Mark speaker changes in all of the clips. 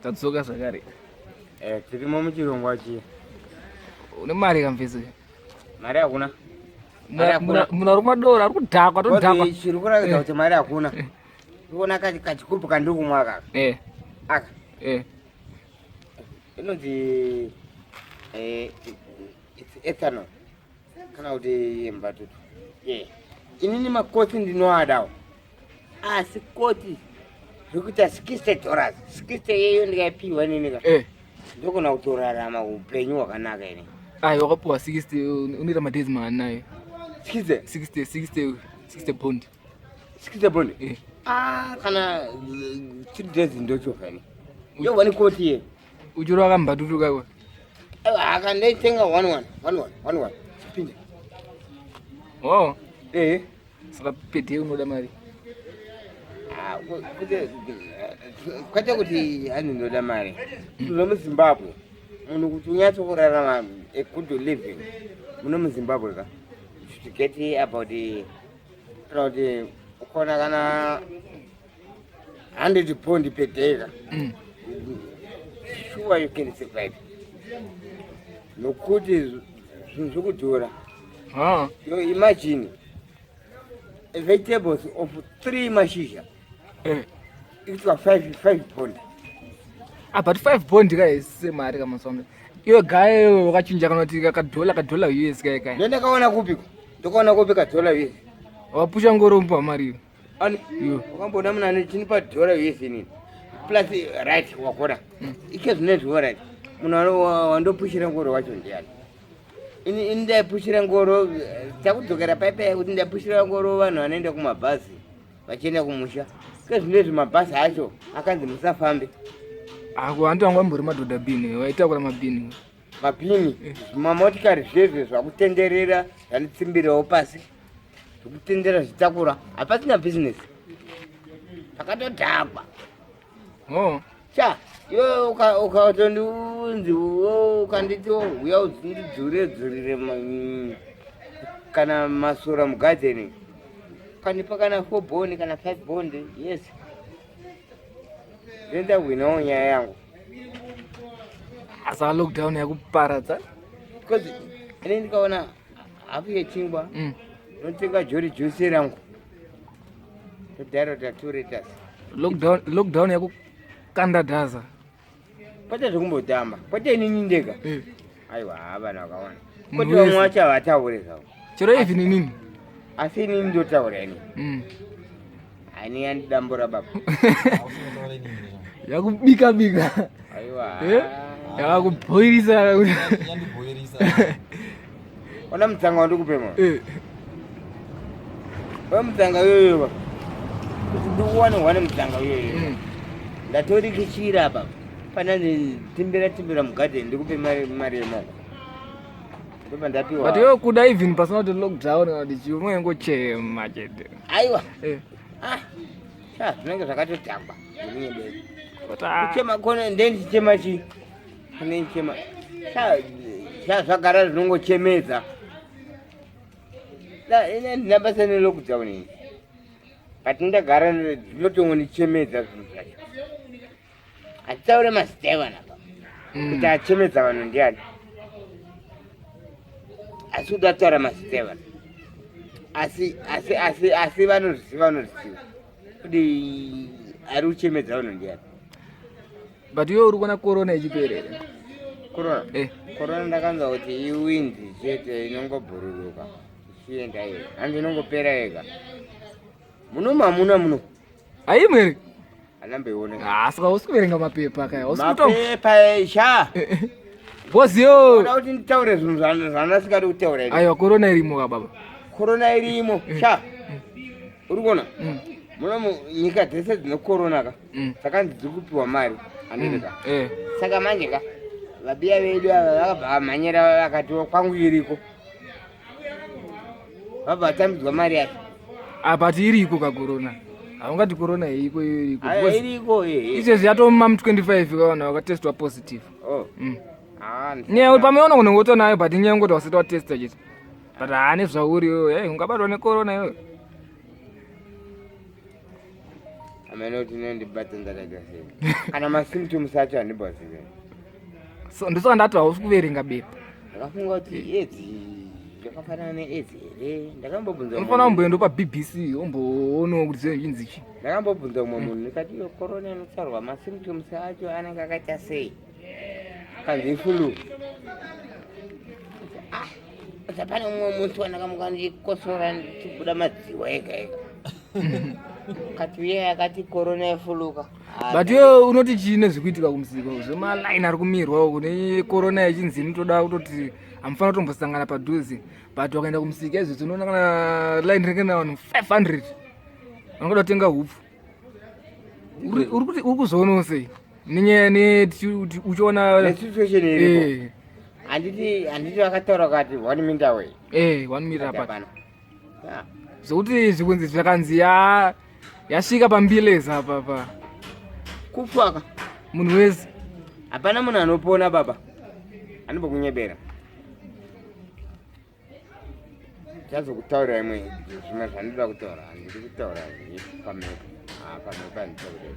Speaker 1: Tadzoka zvakare.
Speaker 2: Eh, tirimo muchirongwa chi.
Speaker 1: Une mari kamvezi.
Speaker 2: Mari hakuna.
Speaker 1: Munhu ari kumadoro ari kudhakwa todhakwa.
Speaker 2: Chiri kuratidza kuti mari hakuna. Ndikuona kachigubhu kandiri kumwa aka.
Speaker 1: Eh.
Speaker 2: Aka.
Speaker 1: Eh.
Speaker 2: Inonzi eh it's ethanol. Kana kuti mbatutu. Yeah. Inini makotsi ndinoadawo. Asi koti zvekuita $60 60 yeyo ndikaipiwa inini ka.
Speaker 1: Eh.
Speaker 2: Ndogona kutorarama upenyu hwakanaka ini.
Speaker 1: Ayi wakapiwa 60 unoita madays mangani nayo?
Speaker 2: 60
Speaker 1: 60 60 60 bond.
Speaker 2: 60 bond.
Speaker 1: Eh.
Speaker 2: Ah, kana 3 days ndochoka ini. Yo wani koti ye.
Speaker 1: Uchirova kambatutu kako.
Speaker 2: Aka ndaitenga 1 1 1 1 1 1. Chipinda.
Speaker 1: Oh.
Speaker 2: Eh.
Speaker 1: Saka per day unoda mari.
Speaker 2: Ah, kwete kuti hani ndoda mari. Muno muZimbabwe munhu kuti unyatso kurarama a good living muno muZimbabwe ka you should get about kana kuti ukona kana 100 pound per day ka sure you can survive nokuti zvinhu zvokudhura.
Speaker 1: Ah.
Speaker 2: You imagine vegetables of 3 mashizha ikuitwa 5 pound.
Speaker 1: Ah, but 5 pound ka isi mari kamazuva iwe gaya iwe wakachinja kana kuti kadhola kadhola US kaya kaya.
Speaker 2: Ndakaona kupiko? Ndakaona kupi kadhola US?
Speaker 1: Wapusha ngoro mpa mari iyo.
Speaker 2: Ani?
Speaker 1: Iyo.
Speaker 2: Wakamboona munhu ane chinipa dhola US inini? Plus right wakona. Ike zvinezviwo right. Munhu wandopushira ngoro wacho ndiani? Ini ndaipushira ngoro takudzokera paipai kuti ndaipushira ngoro vanhu vanoenda kumabhazi vachienda kumusha. Ke zvinezvi mabhazi acho akanzi musafambe.
Speaker 1: Ako antu angu ambori madhodha bini waitakura mabini.
Speaker 2: Mabhini mamotikari zvezve zvakutenderera zvanotsimbirawo pasi zvokutendera zvitakura hapasina bhizinesi pakatodhakwa.
Speaker 1: Oh.
Speaker 2: Sha iwe ukatondiunzi ukanditi uya undidzure dzurire kana masora mugadheni ukandipa kana 4 bond kana 5 bond yes ndendahwinawo nyaya yangu.
Speaker 1: Saka lockdown yakuparadza.
Speaker 2: Because ini ndikaona hafu yechingwa ndotenga jori juice rangu todhara 2 liters.
Speaker 1: Lockdown yakukanda dhaza.
Speaker 2: Kwete zvekumbotamba, kwete inini ndega. Aiwa havana vakawanda.
Speaker 1: Munhu
Speaker 2: Kwete vamwe
Speaker 1: wese.
Speaker 2: vacho havataure zvavo.
Speaker 1: Chero even inini.
Speaker 2: Asi inini ndotaura ini. Ani yandidambura baba.
Speaker 1: Yakubika bika.
Speaker 2: Aiwa.
Speaker 1: Yakakubhoirisa.
Speaker 3: Yandibhoirisa.
Speaker 2: Ona mutsanga wandikupema. We mutsanga iyoyo ba. Kuti ndikuwane wane mutsanga iyoyo. Ndatorikichira apa. Pana timbira timbira mugadheni ndikupe mari yemoko. Ndopa ndapiwa.
Speaker 1: But iwe kuda even pasina kuti lockdown kana kuti chii unongochema chete.
Speaker 2: Aiwa.
Speaker 1: Ah.
Speaker 2: Sha zvinenge zvakatodhakwa. Ndinye
Speaker 1: But, ah.
Speaker 2: Kuchema kona ndendichema chi. Ndendichema. Sha sha zvagara zvinongochemedza. Da ine ndina basa ne lockdown iyi. But ndagara zvinotongonichemedza zvinhu zvacho. Hatitaure mazita evanhu apa. Kuti achemedza vanhu ndiani? Asi kuda kutaura mazita evanhu. Asi asi asi asi vanozviziva vanozviziva. Kuti ari kuchemedza vanhu ndiani?
Speaker 1: But iwe uri kuona corona ichipera here?
Speaker 2: Corona? Corona ndakanzwa kuti iwindi chete inongobhururuka ichienda yega. Hanzi inongopera yega. Muno mamuna muno.
Speaker 1: Haimo here?
Speaker 2: Anamboiona.
Speaker 1: Ah, saka usi kuverenga mapepa kaya. Usi
Speaker 2: Mapepa sha.
Speaker 1: Boss yo.
Speaker 2: Unoda kuti nditaure zvinhu zvandasingadi kutaura ini.
Speaker 1: Aiwa corona irimo ka baba.
Speaker 2: Corona irimo sha. Uri kuona? Muno nyika dzese dzine corona ka. Dzakanzi dziri kupiwa mari. Handiti ka? Saka manje ka vabiya vedu ava vakabva vamhanyira vakati kwangu iriko. Vabva vatambidzwa mari yacho.
Speaker 1: Ah, but iriko ka corona. Haungati corona iriko iyo iriko.
Speaker 2: Aiwa,
Speaker 1: Because
Speaker 2: iriko
Speaker 1: Izvezvi yatoma mu 25 ka vanhu vakatestwa positive.
Speaker 2: Oh. Ah,
Speaker 1: Nyaya yekuti pamwe unogona kutonayo but nyaya yekuti wasati watesta chete. But haane zvauri iwewe. Hey, ungabatwa necorona iwewe.
Speaker 2: Amene kuti inondibata ndakaita sei. Kana masymptoms acho handimbozive.
Speaker 1: So ndosaka ndati hausi kuverenga bepa.
Speaker 2: Ndakafunga kuti AIDS yakafanana neAIDS here? Ndakambobvunza
Speaker 1: Unofanira kumboenda paBBC womboonawo kuti zvinhu zvinzi chii.
Speaker 2: Ndakambobvunza umwe munhu ndikati iyo corona inotaurwa masymptoms acho anenge akaita sei? Kanzi iflu. Ah, pane umwe musi wandakamuka ndichikosora ndichibuda madziwa ega ega. Kati uye akati corona ifuluka.
Speaker 1: But iwe unoti chii nezvikuitika kumusika zvemalaini ari kumirwa uku nekorona yechinzi inotoda kutoti hamufanira kutombosangana padhuze, but wakaenda kumusika izvozvi unoona kana line rinenge na vanhu 500 vanoda kutenga hupfu. Uri kuzvionawo sei nenyaya uchiona
Speaker 2: nesituation iripo? Handiti vakataura kati 1 meter away?
Speaker 1: 1 meter apart. Zvokuti zvikunzi zvakanzi yasvika pambilezi apa pa
Speaker 2: kufaka
Speaker 1: munhu wese.
Speaker 2: Hapana munhu anopona baba, anombokunyebera. Chazokutaurira imwe zvimwe zvandinoda kutaura, handidi kutaura pamhepo. Pamhepo handitaurira.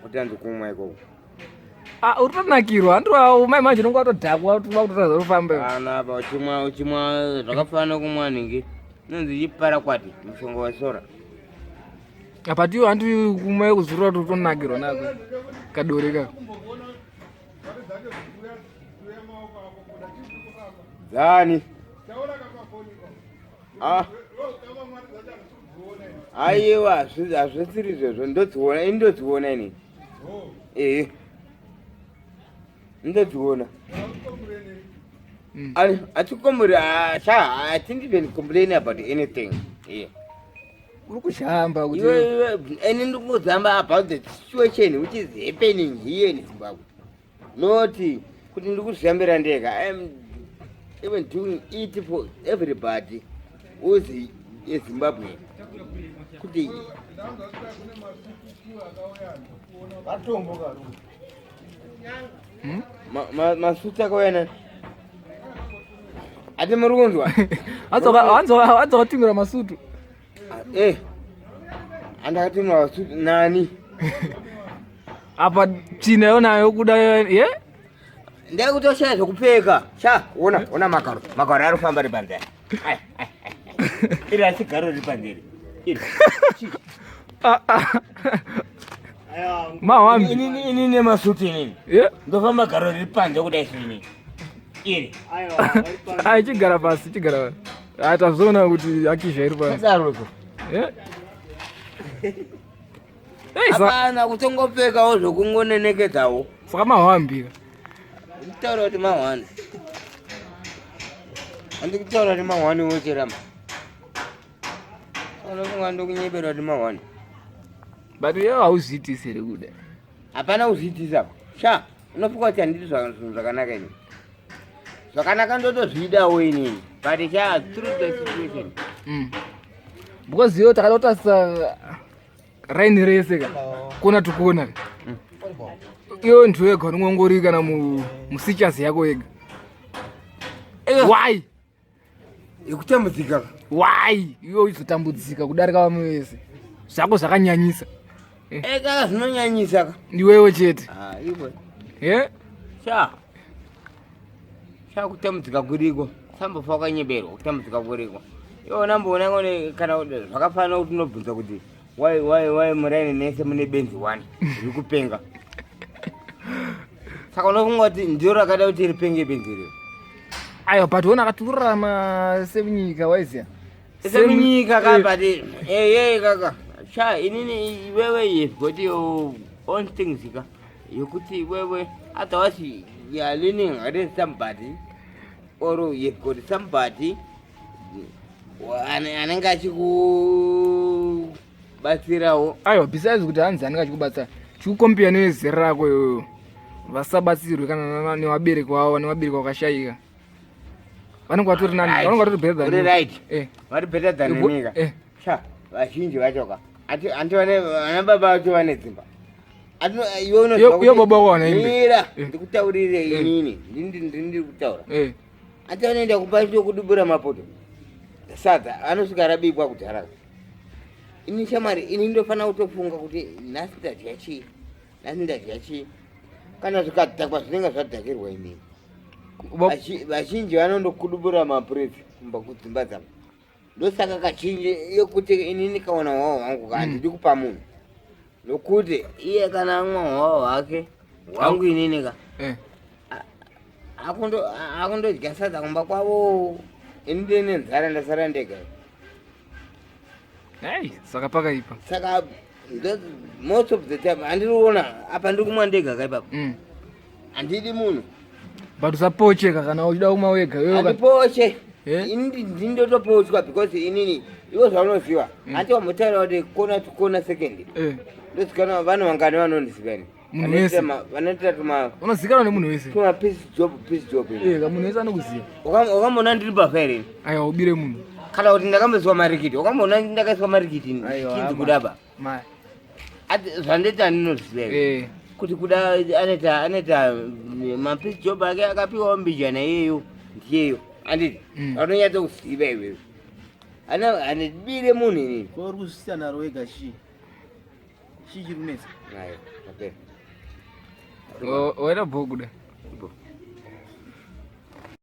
Speaker 2: Kuti anzi kumwa ikoko.
Speaker 1: Uri kutonakirwa handiwa mai manje unonge watodhakwa wakutotaza kufamba.
Speaker 2: Ana apa uchimwa uchimwa zvakafanana kumwa ningi inonzi chiparakwati, mushonga wesora.
Speaker 1: Apa tiyo handi kumwa kuzurura kuti utonakirwa nako kadore kako.
Speaker 2: Dzani? Aiwa, hazvisiri izvozvo, ndodziona ini, ndodziona ini. Ee, ndodziona. Hatikombori sha, hatindi even complain about anything here.
Speaker 1: Uri kushamba kuti
Speaker 2: Iwe ini ndikuzamba about the situation which is happening here in Zimbabwe, not kuti ndikuzvihambira ndega. I am even doing it for everybody who's a Zimbabwean kuti Masuti akauya nani? Ati muri kunzwa?
Speaker 1: Hanzi wakatumira masutu.
Speaker 2: Eh, andakatumira masutu nani?
Speaker 1: Apa tsvina yonayo kuda ye.
Speaker 2: Ndekutoshaya zvekupfeka. Sha, ona ona magaro, magaro ari kufamba ri panze. Iri asi garo riri panze iri.
Speaker 1: Mahwambi.
Speaker 2: Inini nemasuti inini ndofamba garo riri panze kudai so inini iri.
Speaker 1: Ai, chigara pasi, chigara pasi. Tazviona kuti akizha iri pasi.
Speaker 2: Sarudzo. Hapana kutongopfekawo zvokungonenekedzawo.
Speaker 1: Saka mahwambi.
Speaker 2: Ndikutaura kuti mahwani, handikutaura kuti mahwani wocheramba, unofunga ndokunyebera kuti mahwani.
Speaker 1: But iwe hauzviitisi here kuda?
Speaker 2: Hapana kuzviitisa sha, unofunga kuti handiti zvinhu zvakanaka ini? Zvakanaka ndotozvidawo inini, but sha, through the situation.
Speaker 1: Because iwe takada kutarisa raini rese ka kona tukona, iwe ndiwe wega unongongori kana musichazi yako wega. Why?
Speaker 2: Yekutambudzika.
Speaker 1: Why iwe uchizotambudzika kudarika vamwe vese? Zvako zvakanyanyisa.
Speaker 2: Kaka zvinonyanyisa ka.
Speaker 1: Ndiwewe chete.
Speaker 2: Ah, iwe.
Speaker 1: Ye.
Speaker 2: Sha sha, kutambudzika kuriko, sambofa wakanyeberwa, kutambudzika kuriko. Iwona mboona ngone kana zvakafanana kuti unobvunza kuti why why why muraini mese mune benzi one riri kupenga. Saka unofunga kuti ndiro rakada kuti ripenge benzi riro?
Speaker 1: Aiwa, but ona akaturarama semunyika, waiziya.
Speaker 2: Semunyika ka, but eye kaka sha, inini iwewe you've got your own things ka, yokuti iwewe otherwise you are leaning against somebody or you've got somebody anenge achikubatsirawo.
Speaker 1: Aiwa, besides kuti hanzi anenge achikubatsira, chikukompiya nezera rako iyoyo vasabatsirwe kana nevabereki vavo, nevabereki vakashayika, vanenge vatori nani, vanenge vatori better than
Speaker 2: Uri
Speaker 1: you.
Speaker 2: Right. Vari better than inika. Sha, vazhinji vacho ka, ati vane vana baba vacho vane dzimba. Iwe unoziva
Speaker 1: Iyo baba wako wana imbe.
Speaker 2: Mira, ndikutaurire inini, ndiri kutaura. Ati vanoenda kupa kudubura mapoto. Sadza anosvika rabikwa kudhara. Ini shamwari, ini ndofanira kutofunga kuti nhasi ndadya chii, nhasi ndadya chii. Kana zvikadhakwa zvinenge zvadhakirwa inini. Vazhinji vanondokudubura mapureti kumba kudzimba dzavo. Ndosaka kazhinji yekuti ini ndikaona hwawa hwangu ka handidi kupa munhu. Nokuti iye kana amwa hwawa hwake hwangu inini ka
Speaker 1: Eh.
Speaker 2: Akundodya sadza kumba kwavo, ini ndine nzara, ndasara ndega.
Speaker 1: Hey, saka pakaipa.
Speaker 2: Saka most of the time handiriona apa ndiri kumwa ndega kaipapo. Handidi munhu.
Speaker 1: But usapocheka kana uchida kumwa wega iwewe
Speaker 2: Handipoche.
Speaker 1: Eh?
Speaker 2: Ini ndindotopochwa because inini iwo zvaunoziva, hanti wambotaura kuti kona to kona second. Ndozikanwa vanhu vangani vanondiziva ini?
Speaker 1: Munhu wese.
Speaker 2: Vanoita tuma
Speaker 1: Unozikanwa nemunhu wese.
Speaker 2: tuma piece job, piece job ini.
Speaker 1: Eh, munhu wese anokuziva.
Speaker 2: Wakamboona ndiri bavha here?
Speaker 1: Aiwa, ubire munhu.
Speaker 2: Kana kuti ndakamboiswa marikiti? Wakamboona ndakaiswa marikiti
Speaker 1: Aiwa,
Speaker 2: chinzi
Speaker 1: ama.
Speaker 2: kudaba?
Speaker 1: Mai.
Speaker 2: Ati zvandoita ndinoziva here? Kuti kuda anoita mapiece job ake akapiwawo mbijana iyeyo ndiyeyo, anditi? Anonyatsa kuziva iwewe, ana handibire munhu inini.
Speaker 3: Ko uri kuzvisiya naro wega chii? Chii chiri kunetsa?
Speaker 2: Ayo, apera.
Speaker 1: Waita bho kuda.
Speaker 2: Bo.